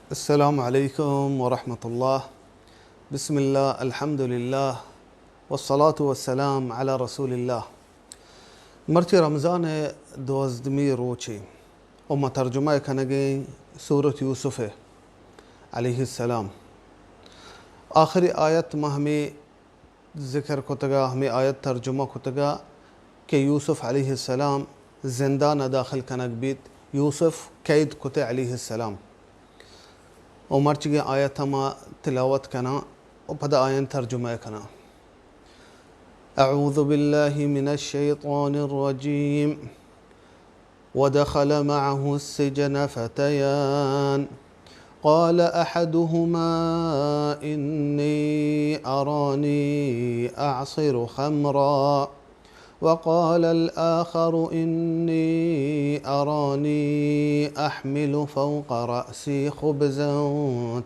السلام علیکم ورحمۃ اللہ۔ بسم اللہ، الحمدللہ، والصلاة والسلام علی رسول اللہ۔ مرچی رمضان ءِ دوازدہمی روچے و ما ترجمہ کنگیں سورت یوسف ءِ علیہ السلام۔ آخری آیت ما ہمے ذکر کتگا، ہمے آیت ترجمہ کتگا کہ یوسف علیہ السلام زندان ءَ داخل کنگ بیت، یوسف قید کتے علیہ السلام۔ و مرچگیں آیت ما تلاوت کناں و پدا آیان ترجمہ کناں۔ اعوذ باللہ من الشیطان الرجیم۔ ودخل معه السجن فتيان، قال أحدهما إني أراني أعصر خمرا، وقال الآخر إني أراني أحمل فوق رأسي خبزا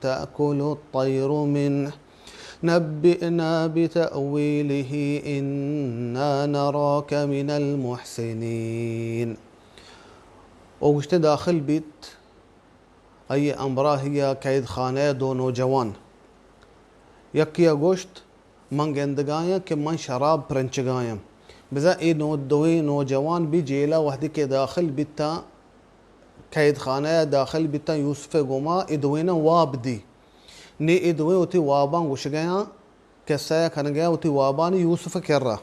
تأكل الطير منه، نبئنا بتأويله إنا نراك من المحسنين۔ و گوشتے داخل بیت آئی ہمراہی ءَ قید خانہ ءَ دو نوجوان۔ یکے ءَ گوشت، من گندگایاں کہ من شراب پرنچگایاں۔ بزاں اے نو، دوئیں نوجوان بھی جیل ءَ وہدے کہ داخل بیتاں، قید خانہ ءَ داخل بیتاں یوسف ءِ گوما، اے دوئیناں واب دی۔ نی اے دوئیں وتی واباں گوشگیاں، قصہ ءَ کنگیاں وتی وابانی یوسف ءِ کرا۔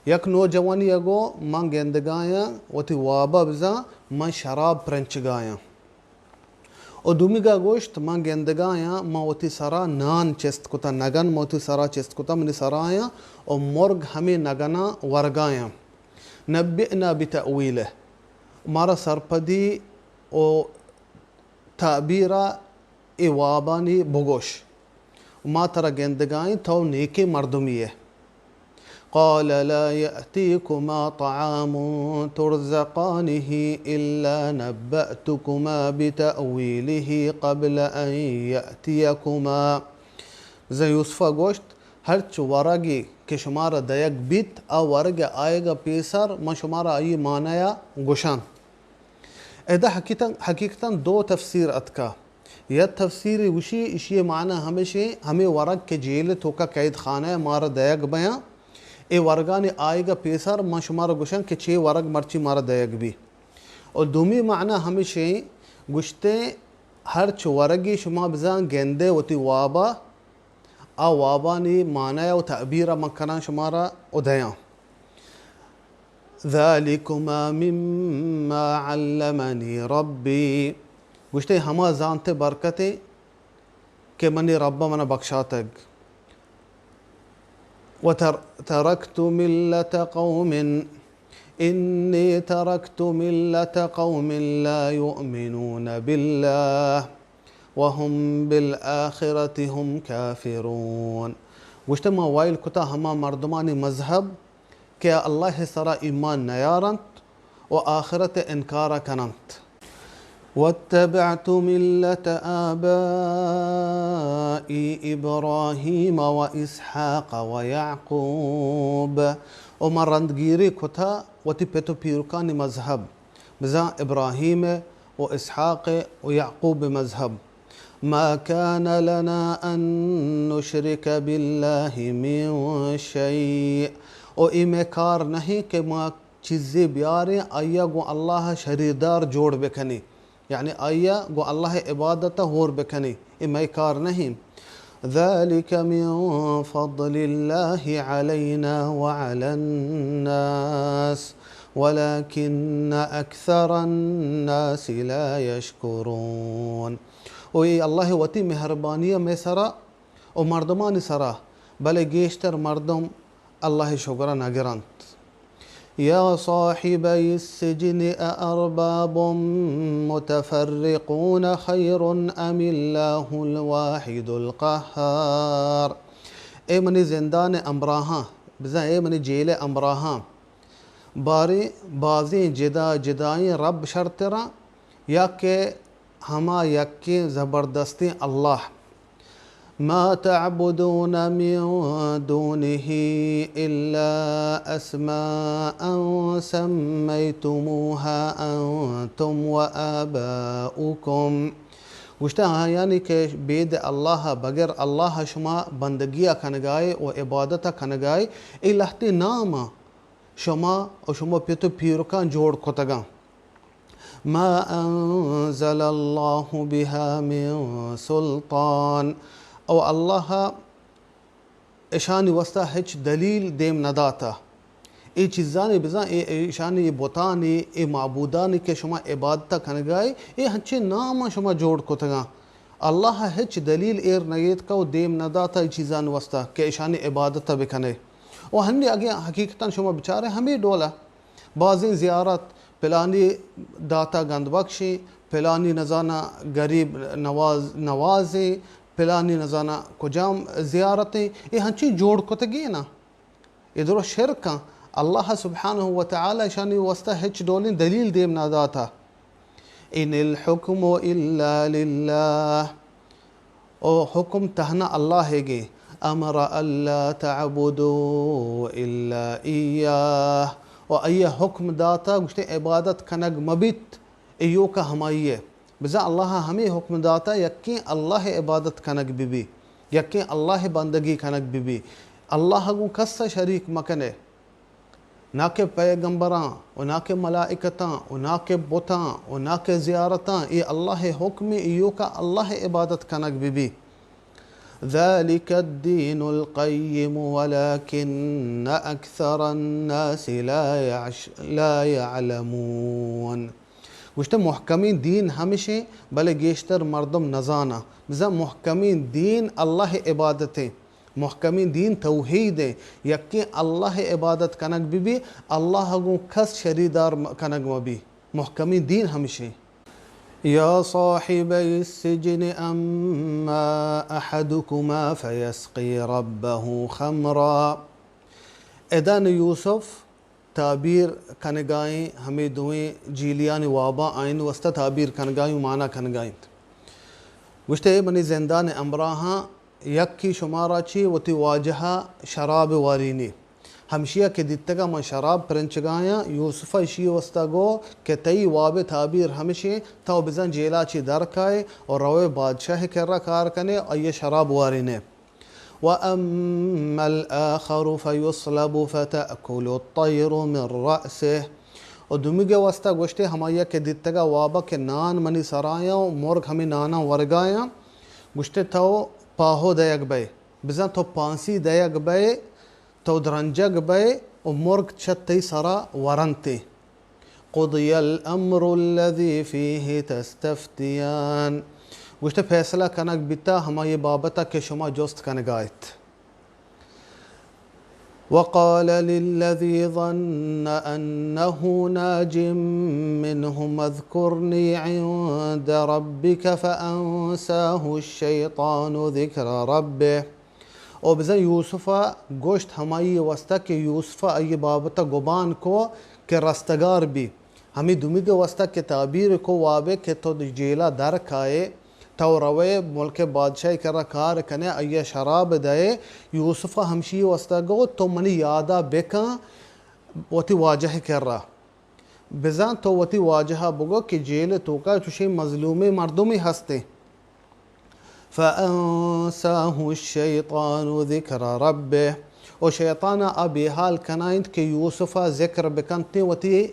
یک نوجوانی ءَ گو، من گندگایاں وتی وابا بزاں من شراب پرنچگایاں۔ و دومیگا گوشت، من گندگایاں من وتی سرا نان چست کتا، نگن من وتی سرا چست کتا، منی سرایاں و مرگ ہمے نگناں ورگایاں۔ نبئنا بتأویلہ، مارا سرپدی و تعبیرا اے وابانی بگوش، ما ترا گندگائیں تو نیکیں مردمی ئے۔ قال لا يأتيكما طعام ترزقانه إلا نبأتكما بتأويله قبل أن يأتيكما۔ زن یوسفا گوشت، ہرچ ورگے کہ شمارا دئیگ بیت، آ ورگ آئیگا پیسر من شمارا آئی معنایا گوشان۔ ادا حقیقتاً، حقیقتاً دو تفسیر اتکا۔ یک تفسیر گوشی، اشی معنی ہمیشیں، ہمے ورگ کہ جیل توکا قید خانہ مارا دئیگ بیاں، اے ورگانی آئیگا پیسر من شمارا گوشاں کہ چے ورگ مرچی مارا دئیگ بی۔ و دومی معنی ہمیشیں، گوشتے ہرچ ورگی شما بزاں گندے وتی وابا، آ وابانی معنی و تعبیر من کناں شمارا و دیاں۔ ذلكما مما علمني ربي، گوشتے ہما زانت برکتیں کہ منی رب منا بخشاتگ۔ وتر-، تركت ملة قوم، إني تركت ملة قوم لا يؤمنون بالله وهم بالآخرة هم كافرون۔ گوشتے ما وائل کتا ہما مردمانی مذہب کہ اللہ سرا ایمان نیارنت و آخرت انکار کننت۔ واتبعت ملة آبائي إبراهيم وإسحاق ويعقوب۔ و من رندگیری کتا وتی پت و پیرکانی مذہب، بزاں ابراہیم و اسحاق و یعقوب مذہب۔ ما كان لنا أن نشرك بالله من شيء، و اے مئے کار نہیں کہ ما چیزے بیاریں آئیا گوں اللہ شریدار جوڑ بکنیں، یعنی آئیا گوں اللہ عبادت ہور بکنیں، اے مئے کار نہیں۔ ذلك من فضل الله علينا وعلى الناس ولكن أكثر الناس لا يشكرون۔ و اے اللہ وتی مہربانی مئے سرا و مردمانی سرا، بلے گیشتر مردم اللہ شگرا نگرنت۔ يا صاحبي السجن أأرباب متفرقون خير أم الله الواحد القهار۔ اے منی زندان امراہاں، بزاں اے منی جیل امراہاں، باریں بازیں جدا جدائیں رب شرتراں، یا کہ ہما یکیں زبردستیں اللہ۔ ما تعبدون من دونه إلا أسماء سميتموها أنتم وآباؤكم گوشتہ آیانی کہ بید اللہ، بغیر اللہ شما بندگی ءَ کنگائے و عبادت ءَ کنگائے، اے لہتے نام شما و شما پت و پیرکاں جوڑ کتگاں۔ ما انزل اللہ بها من سلطان، او اللہ اشانی واسطہ ہچ دلیل دیم نہ داتا۔ اے چیزانی بزاں، اے، اے اشانی، اے بتانی، اے معبودانی کہ شما عبادت کنگائے، اے ہنچیں نام شما جوڑ کتگاں۔ اللہ ہچ دلیل ایر نگیت کہ و دیم نہ داتا اے چیزانی واسطہ کہ اشانی عبادت بکنے۔ و ہنی اگے حقیقتاً شما بچارے ہمیں ڈولا بازیں زیارت، پلانی داتا گند بخشیں، پلانی نزانہ غریب نواز، نوازیں، پلانی نزانہ کجام زیارتیں، اے ہنچیں جوڑ کتگی نا۔ اے درو شرکاں۔ اللہ سبحانہ و تعالی اشانی واسطہ ہچ ڈولیں دلیل دیم نہ داتا۔ ان الحکم الا للہ۔ او حکم تہنا اللہ گے۔ امر الا تعبدوا الا ایاہ۔ او آئی حکم داتا، گوشتے عبادت کنگ مبیت ایوکا ہمائی ہے۔ بزاں اللہ ہمیں حکم داتا یکیں اللہ عبادت کنگ ببی، یکیں اللہ بندگی کنگ ببی۔ اللہ گوں کس شریک مکنے۔ نا کہ پیغمبراں و نا کہ ملائکتاں و نا کہ بتاں و نا کہ زیارتاں، اے اللہ حکم ایوکا اللہ عبادت کنگ ببی۔ ذلك الدين القيم ولكن أكثر الناس لا يعش-، لا يعلمون۔ گوشتہ محکمیں دین ہمشیں، بلے گیشتر مردم نزاناں۔ بزاں محکمیں دین اللہ عبادتیں، محکمیں دین توحیدیں، یکیں اللہ عبادت کنگ ببی، اللہ گوں کس شریدار م-، کنگ مبی۔ محکمیں دین ہمشیں۔ یا صاحبی السجن اما احدکما فیسقی ربه خمرا۔ ادا نو یوسف تعبیر کنگائیں، ہمے دوئیں جیلیانی واباں آئین واسطہ تعبیر کنگائیں و مانا کنگائیں۔ گوشتے، اے منی زندان امراہاں یکی شمارا چی وتی واجہ شراب وارینی۔ ہمشیا کہ دیتگا من شراب پرنچگایاں، یوسف اشی واسطہ گو کہ تئی واب تعبیر ہمشیں، تو بزن جیلا چی در کائے اور روے بادشاہ کرا کار کنے، آئی شراب وارینے۔ وأما الآخر فيصلب فتأكل الطير من رأسه۔ و دومیگ واسطہ گوشتے، ہمایا کہ دیتگا وابا کہ نان منی سرایاں و مرگ ہمیں ناناں ورگایاں، گوشتے تو پاہو دئیگ بئے، بزاں تو پانسی دئیگ بئے، تو درنجگ بئے و مرگ چہ تئی سرا ورنتے۔ قضی الامر الذی فیہ تستفتیان۔ گوشتہ، فیصلہ کنگ بیتا ہمائی بابتا کہ شما جست کنگا ات۔ وقال للذی ظن انه ناج منهم اذکرنی عند ربک فانساه الشیطان ذکر ربه۔ و بزاں یوسف ءَ گوشت ہمائی واسطہ کہ یوسف ءَ آئی بابت ءَ گمان کو کہ رستگار بی۔ ہمے دومیگ ءِ واسطہ کہ تعبیر کو وابے کہ تو جیل ءَ در کائے، تو روئے ملک ءِ بادشاہ ءِ کرا کار کنے، آئی ءَ شراب دئے۔ یوسف ءَ ہمشی واسطہ گو تو منی یاد ءَ بکن وتی واجہ ءِ کرا۔ بزاں تو وتی واجہ ءَ بگو کہ جیل ءِ توکا چوشیں مظلومیں مردمے ہستیں۔ فأنساه الشیطان ذکر ربه، و شیطان ءَ آ بے حال کنائینت کہ یوسف ءَ ذکر بکنتیں وتی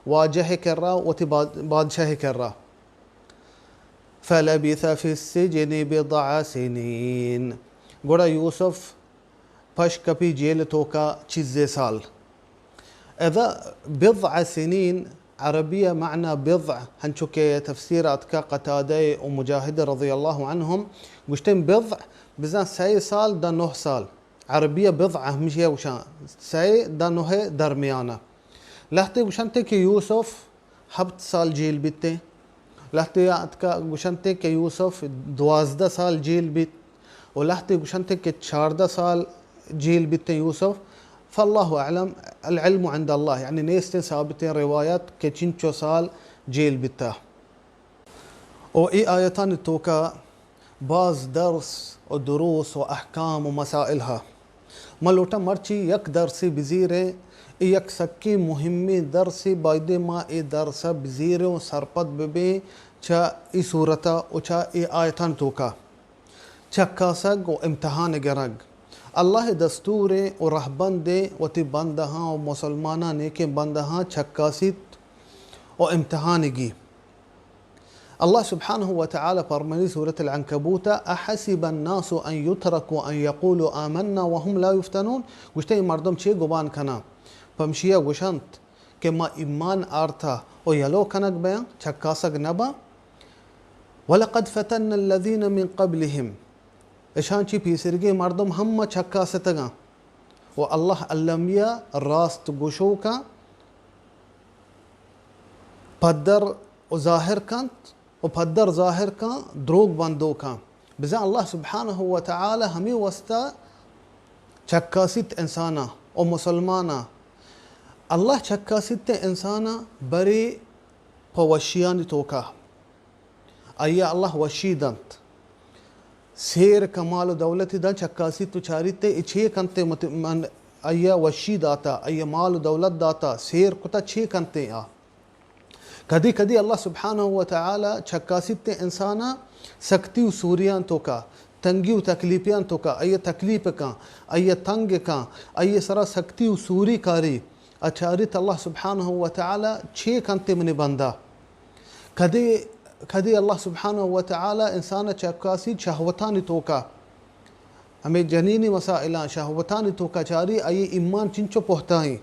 واجہ ءِ کرا، وتی باد-، بادشاہ ءِ کرا۔ فلبث فی السجن بضع سنین، گڑا یوسف پش کپی جیل توکا چیزے سال۔ ادا بضع سنین، عربی معنی بضع، ہنچو کہ تفسیر اتکا قتادہ و مجاہد رضی اللہ عنہم گوشتن بضع، بزاں سئے سال دا نہ سال۔ عربی بضع ہمشی گوشان، سئے دا نہ درمیانہ۔ لہتے گوشنتے کہ یوسف ہپت سال جیل بیتیں۔ لہتے اتکا گوشنتے کہ یوسف دوازدہ سال جیل بیت و لہتے گوشنتے کہ چاردہ سال جیل بیتیں یوسف۔ فاللہ اعلم، العلم عند اللہ، یعنی نیستیں ثابتیں روایت کہ چنچو سال جیل بیتا۔ و اے آیتانی توکا باز درس و دروس و احکام و مسائل ہا۔ ما لوٹاں مرچی یک درسے بزیریں، اے یک سکیں مہمیں درسے، بایدیں ما اے درس ءَ بزیریں و سرپد ببیں۔ چہ اے سورت ءَ و چہ اے آیتانی توکا چکاسگ و امتحان گرگ۔ اللہ ءِ دستوریں و رہبندیں وتی بندہاں و مسلماناں، نیکیں بندہاں چکاسیت و امتحان گی۔ اللہ سبحانہ و تعالی پرمانی سورت العنکبوت ءَ، احسب الناس ان یترکوا ان یقولوا آمنا وهم لا یفتنون، گوشتہ اے مردم چے گمان کناں؟ پمشی ءَ گوشنت کہ ما ایمان آرتہ و یلو کنگ بیاں، چکاسگ نہ باں؟ ولقد فتنا الذین من قبلهم، اشاں چی پیسرگیں مردم ہم ما چکاستگاں۔ و اللہ المی ءَ راست گوشوکاں پدر و ظاہر کنت و پدر ظاہر کن دروگ بندوکاں۔ بزاں اللہ سبحانہ و تعالی ہمے واسطہ چکاسیت انساناں و مسلماناں۔ اللہ چکاسیت انساناں برے پہ وشیانی توکا۔ آئی ءَ اللہ وشی دنت۔ سیر کن، مال و دولتی دنت، چکاسیت و چاریت اے چے کنت؟ مت-، من آئی ءَ وشی داتا، آئی ءَ مال و دولت داتا، سیر کتا، چے کنت آ؟ کدی کدی اللہ سبحانہ و تعالی چکاسیت انسانا سکتی و سوریان توکا، تنگی و تکلیپیان توکا، آئی ءَ تکلیپ کن، آئی ءَ تنگ کن، آئی ءِ سرا سکتی و سوری کاری۔ ءَ چاریت اللہ سبحانہ و تعالی چے کنت منی بندہ۔ کدی، کدی اللہ سبحانہ و تعالی انسان ءَ چکاسیت شہوتانی توکا، ہمے جنینی مسائلاں شہوتانی توکا چاری آئی ایمان چنچو پہتائیں۔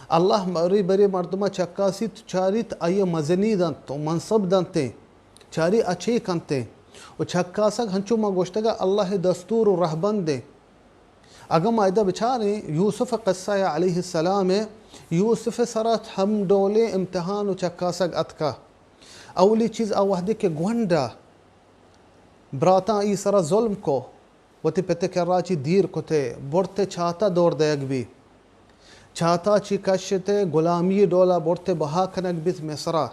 اللہ برے برے مردمہ چکاسیت چاریت آئی مزنی دنت و منصب دنتیں، چاری آ چے کنتیں۔ و چکاسگ ہنچو ما گوشتگا اللہ دستور و رہبندیں۔ اگاں ما ادا بچاریں یوسف ءِ قصہ ءَ علیہ السلام ءَ، یوسف ءِ سرا ہم ڈولیں امتحان و چکاسگ اتکا۔ اولی چیز آ وہدے کہ گونڈا براتاں ای سرا ظلم کو، وتی پت ءِ کرا چی دیر کتے، برتے چاتا دور دئیگ بی۔ چاتا چی کشتے غلامی ڈولا برتے بہا کنگ بیت مصرا۔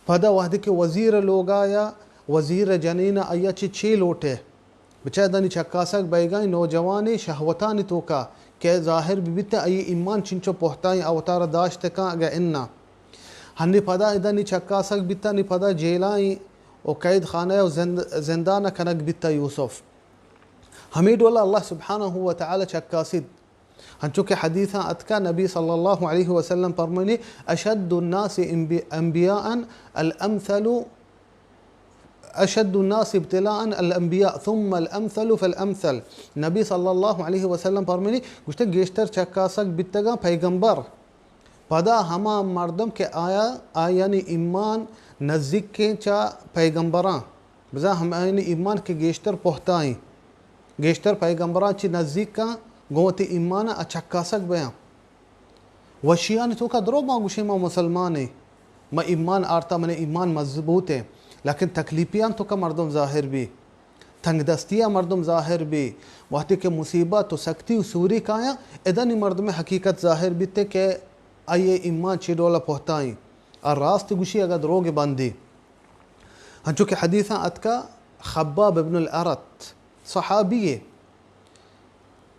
پدا وہدے کہ وزیر ءِ لوگا یا وزیر ءِ جنین ءَ آئی ءَ چہ چے لوٹے؟ بچار ادا نی چکاسگ بئیگائیں نوجوانیں شہوتانی توکا کہ ظاہر بہ بیت آئی ایمان چنچو پہتائیں، آ وتارا داشت کن اگہ اناں۔ ہنی پدا ادا نی چکاسگ بیت، نی پدا جیلائیں و قید خانہ و زند-، زندان کنگ بیت یوسف۔ ہمے ڈولا اللہ سبحانہ و تعالی چکاسیت۔ ہنچو کہ حدیثاں اتکا نبی صلی اللہ علیہ وسلم فرمانی، اشد الناس انبی-، انبیاء الامثل، اشد الناس ابتلاء الانبیاء ثم الامثل فالامثل۔ نبی صلی اللہ علیہ وسلم فرمانی، گوشتہ گیشتر چکاسگ بیتگاں پیغمبر، پدا ہما مردم کہ آیا، آیانی ایمان نزیکیں چہ پیغمبراں۔ بزاں ہمایانی ایمان کہ گیشتر پہتائیں، گیشتر پیغمبراں چہ نزیکاں، گوں وتی ایمان ءَ چکاسگ بیاں۔ وشیانی توکا درو ما گوشیں ما مسلمانیں، ما ایمان آرتا، من ایمان مضبوطیں، لیکن تکلیفیان توکا مردم ظاہر بی، تنگ دستیا مردم ظاہر بی، وقتی کہ مصیبت و سختی و سوری کایاں، ادا نی مردم حقیقت ظاہر بیتے کہ آئی ایمان چی ڈولا پہتائیں، آ راست گوشی اگا دروگ بندی۔ ہنچو کہ حدیثاں اتکا، خباب ابن الارت صحابی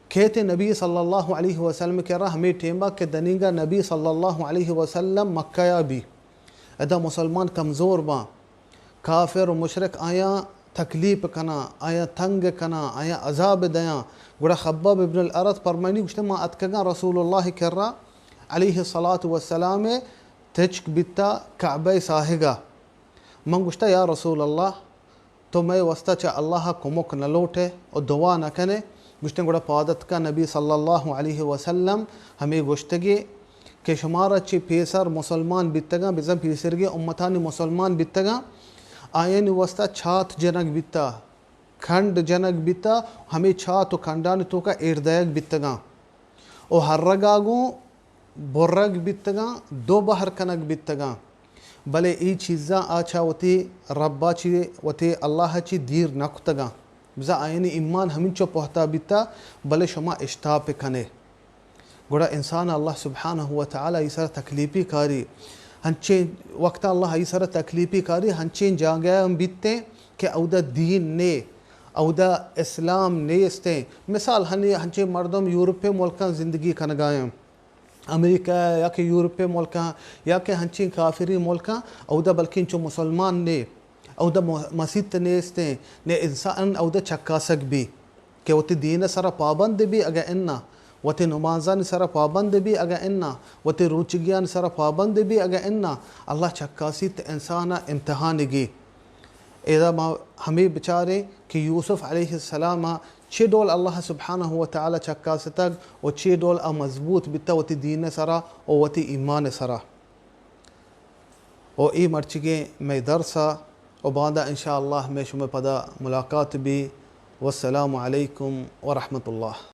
کیت نبی صلی اللہ علیہ وسلم کرا ہمے ٹیما کہ دنیگا نبی صلی اللہ علیہ وسلم مکہ یا بی، ادا مسلمان کمزور باں، کافر و مشرک آیاں تکلیف کناں، آیاں تنگ کناں، آیاں عذاب دیاں۔ گڑا خباب ابن الارت پرمانی گوشتے، ما اتکگاں رسول اللہ کرا علیہ الصلاة والسلام تچک بیتا کعبہ ساہگا۔ من گوشتہ، یا رسول اللہ، تو مئے واسطہ چہ اللہ ءَ کمک نہ لوٹ ئے و دعا نہ کن ئے؟ گوشتن، گڑا پاد اتکا نبی صلی اللہ علیہ وسلم ہمے گوشتگی کہ شمارا چہ پیسر مسلمان بیتگاں، بزاں پیسرگیں امتانی مسلمان بیتگاں، آیانی واسطہ چات جنگ بیتا، کنڈ جنگ بیتا، ہمے چات و کنڈانی توکا ایر دئیگ بیتگاں۔ و ہرگا گوں برگ بیتگاں، دو بہر کنگ بیتگاں، بلے اے چیزاں آ چہ وتی ربا چی، وتی اللہ چی دیر نہ کتگاں۔ بزاں آیانی ایمان ہمینچو پہتا بیتا، بلے شما اشتاپ کنے۔ گڑا انسان اللہ سبحانہ و تعالی ای سر تکلیفی کاری، ہنچیں وقتا اللہ ای سر تکلیفی کاری، ہنچیں جاگہ ہم بیتے کہ اودا دین نے، اودا اسلام نیستیں۔ مثال ہنی ہنچیں مردم یورپ ملکاں زندگی کنگایاں۔ امریکہ یا کہ یورپ ملکاں یا کہ ہنچیں کافری ملکاں، اودا بلکیں چو مسلمان نے، اودا م-، مسیت نیستیں، نے انسان اودا چکاسگ بی کہ وتی دین سرا پابند بی، اگہ انا وتی نمازان سرا پابند بی، اگہ انا وتی روچگیان سرا پابند بی، اگہ انا اللہ چکاسیت انسان امتحان گی۔ ادا ما ہمے بچاریں کہ یوسف علیہ السلام چے ڈول اللہ سبحانہ و تعالی چکاستگ و چے ڈول آ مضبوط بیتا وتی دین سرا و وتی ایمان سرا۔ و اے مرچگیں مئے درس ء و باندا انشاءاللہ مئے شمئے پدا ملاقات بی۔ والسلام علیکم ورحمۃ اللہ۔